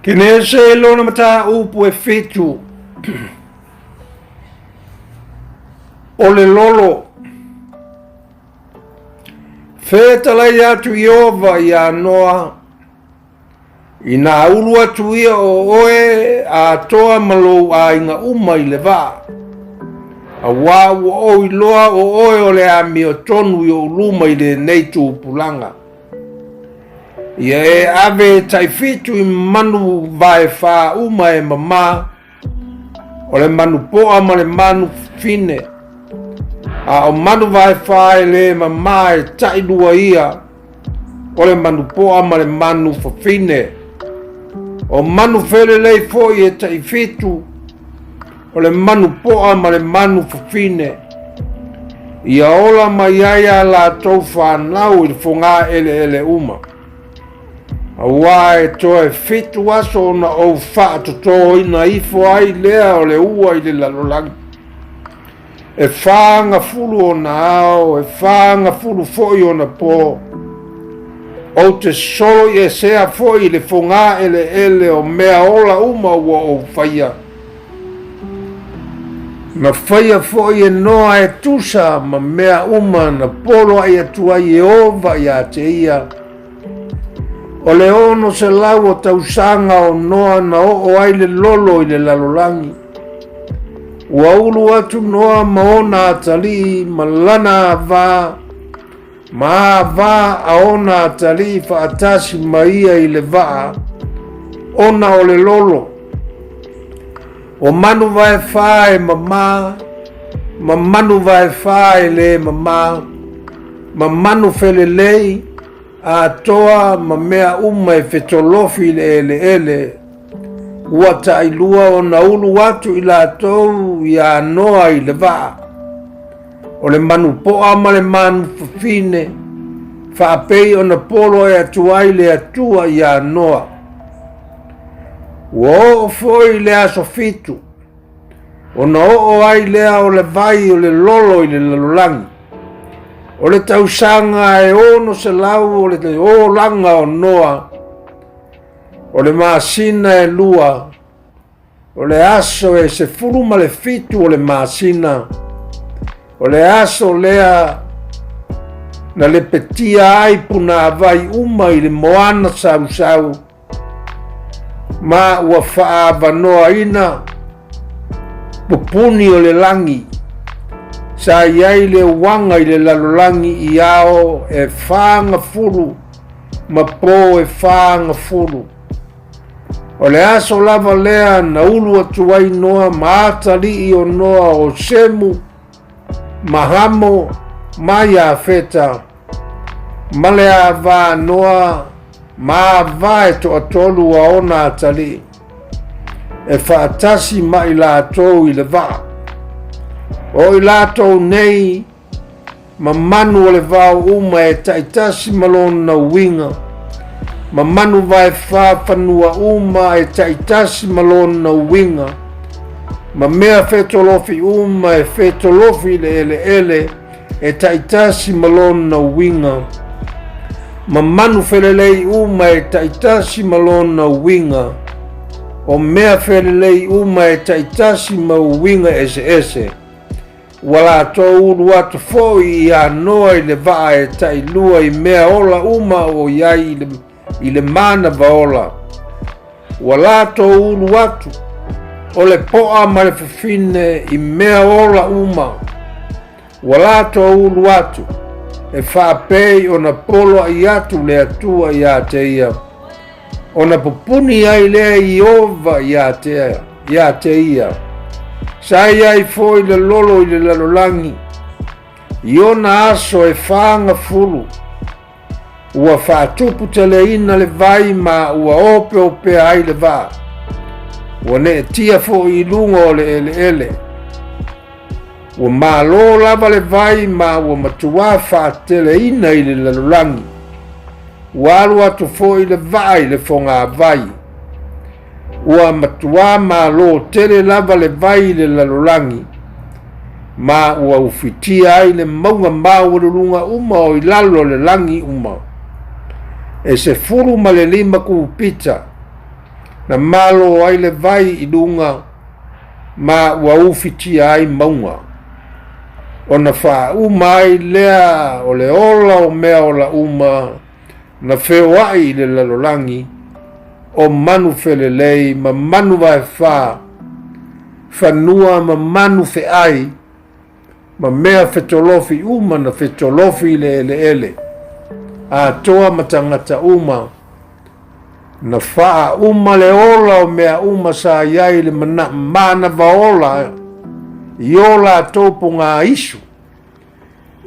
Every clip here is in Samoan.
Kenese lona mataupu e fitu o le lolo. Fetalai atu Ieova iā Noa, Inā ulu atu ia o oe atoa ma lou aiga uma i le vaa, auā ua ou iloa o oe o le amiotonu i ou luma i lenei tupulaga. Ia e ave e taifitu i manu vaefā uma e mamā, o le manu poa ma le manu fine, a o manu vaefā e lē mamā e tailua ia, o le manu poa ma le manu fafine. O manu felelei foi e taifitu, o le manu poa ma le manu fafine. Ia ola mai ai a latou fanau i le fogaeleele uma. Auā e toe fitu aso ona ou faatotōina ifo ai lea o le ua i le lalolagi. E fāgafulu ona ao, e fāgafulu foi ona pō. Ou te solo i esea foi i le fogaeleele o mea ola uma ua ou faia. Na faia foi e Noa e tusa ma mea uma na poloai atu ai Ieova iā te ia. O le 600 o tausaga o Noa na oo ai le lolo i le lalolagi. Ua ulu atu Noa ma ona atalii ma lana ava, ma ava a ona atalii faatasi ma ia i le vaa, ona o le lolo. O manu vaefā e mamā, ma manu vaefā e lē mamā, ma manu felelei, atoa ma mea uma e fetolofi i le eleele, ua tailua ona ulu atu i latou iā Noa i le vaa. O le manu poa ma le manu fafine, faapei ona poloai atu ai le Atua iā Noa. Ua oo foi i le aso fitu, ona oo ai lea o le vai o le lolo i le lalolagi. O le tausaga e 600 o le olaga o Noa, o le masina e lua, o le aso e 17 o le masina, o le aso lea na lepetia ai punāwai uma i le moana sausau, ma ua faaavanoaina pupuni o le lagi. Sa i ai le uaga i le lalolagi i ao e fāgafulu ma pō e fāgafulu. O le aso lava lea na ulu atu ai Noa ma atalii o Noa o Semu ma Hamo ma Iafeta, ma le ava a Noa ma ava e toatolu a ona atalii, e faatasi ma i latou i le vaa. O i latou nei ma manu o le vao uma e taitasi ma lona uiga, ma manu vaefā fanua uma e taitasi ma lona uiga, ma mea fetolofi uma e fetolofi i le eleele e taitasi ma lona uiga, ma manu felelei uma e taitasi ma lona uiga, o mea felelei uma e taitasi ma uiga eseese. Ua latou ulu atu foi iā Noa i le vaa e tailua i mea ola uma o i ai i le manava ola. Ua latou ulu atu, o le poa ma le fafine i mea ola uma. Ua latou ulu atu, e faapei ona poloai atu le Atua iā te ia. Ona pupuni ai lea i Ieova iā te ia. Sa i ai foi le lolo i le lalolagi, i ona aso e fāgafulu, ua faatupu teleina le vai ma ua opeopea ai le vaa, ua neetia foi i luga o le eleele. Ua malo lava le vai ma ua matuā faateleina i le lalolagi. Ua alu atu foi le vaa i le fogavai. Ua matuā malo tele lava le vai i le lalolagi, ma ua ufitia ai le mauga maualuluga uma o i lalo o le lagi uma, e 15 kupita. Na malo ai le vai i luga ma ua ufitia ai mauga. Ona faauma ai lea o le ola o mea ola uma na feoai i le lalolagi, o manu felelei ma manu vaefa, fanua ma manu feai, ma mea fetolofi uma na fetolofi i le eleele, atoa ma tagata uma, na faauma le ola o mea uma sa i ai le manava ola i o latou pogāisu,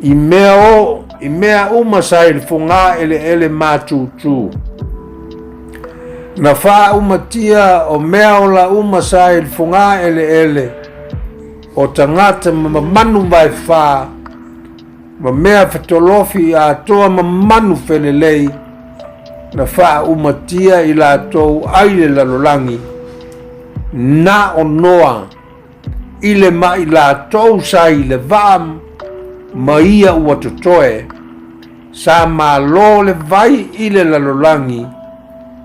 i mea o i mea uma sa i le fogā eleele mātūtū. Na fāumatia o mea ola uma sa i le fogā eleele, o tagata ma manu vaefā, ma mea fetolofi atoa ma manu felelei, na fāumatia i latou ai le lalolagi, na o Noa i le ma i latou sa i le vaa ma ia ua totoe, sa malo le vai i le lalolagi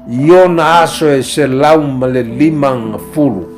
i ona aso e 150.